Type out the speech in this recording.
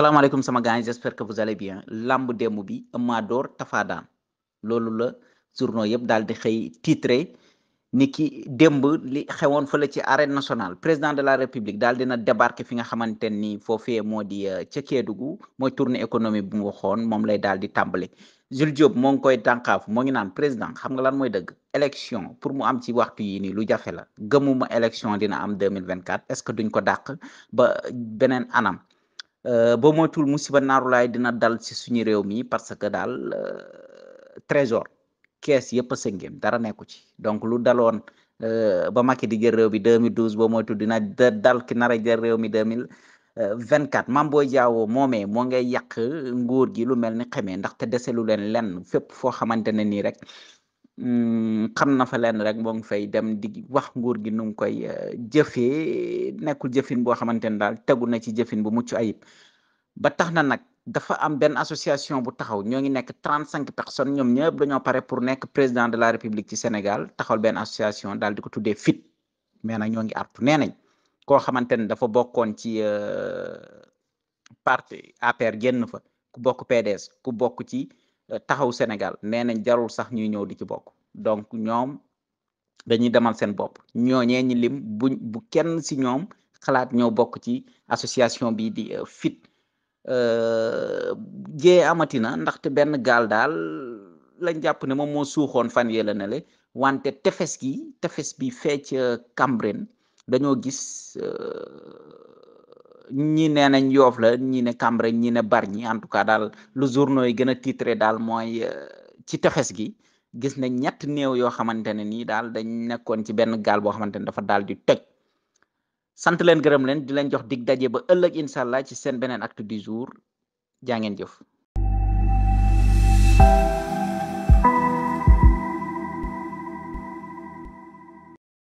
salaamaaleykum sama gars yi j'espère que vous allez bien lamb démb bi Eumeu door Tapha daan loolu la journaux yëpp daal di xëy titré ni ki démb li xewoon fële ci arène nationale président de la république daal dina débarqué fi nga xamante ni foofee moo di ca Kédougou mooy tournée économique bu mu waxoon moom lay daal di tàmbali Jules Diop moo ngi koy dànkaaf moo ngi naan président xam nga lan mooy dëgg élection pour mu am ci waxtu yi nii lu jafe la gëmuma élection dina am 2024 est-ce que duñ ko dàq ba beneen anam boo moytuwul musiba naarulaay dina dal ci suñu réew mi parce que daal trésor kees yëpp a sëngéem dara nekku ci donc lu daloon ba Macky di jël réew mi 2012 boo moytuwul dina dal ki nar a jël réew mi 2024 Mame Boye Diao moomee moo ngay yàq nguur gi lu mel ni xamee ndaxte deselu leen lenn fépp foo xamante ne nii rek xam na fa leen rek moo ngi fay dem di wax nguur gi nu ngi koy jëfee nekkul jëfin boo xamante ne daal tegu na ci jëfin bu mucc ayib ba tax na nag dafa am benn association bu taxaw ñoo ngi nekk 35 personnes ñoom ñëpp dañoo pare pour nekk président de la république ci Sénégal taxawal benn association daal di ko tuddee FIT mais nag ñoo ngi artu nee nañ koo xamante ne dafa bokkoon ci parti APR génn fa ku bokk PDS ku bokk ci taxaw Sénégal nee nañ jarul sax ñuy ñëw di ci bokk donc ñoom dañuy demal seen bopp ñooñee ñi lim bu kenn si ñoom xalaat ñoo bokk ci association bi di FIT jee amatina ndaxte benn gaal daal lañ jàpp ne moom moo suuxoon fan yee la ne le wante tefes bi fecc Cambérène dañoo gis ñi nee nañ Yoff la ñi ne Cambérène ñi ne Bargny en tout cas daal lu journaux yi gën a titré daal mooy ci tefes gi gis nañ ñett néew yoo xamante ne nii daal dañ nekkoon ci benn gaal boo xamante ne dafa daal di toj sant leen gërëm leen di leen jox dig daje ba ëllëg incha allah ci seen beneen acte du jour jaa ngeen jëf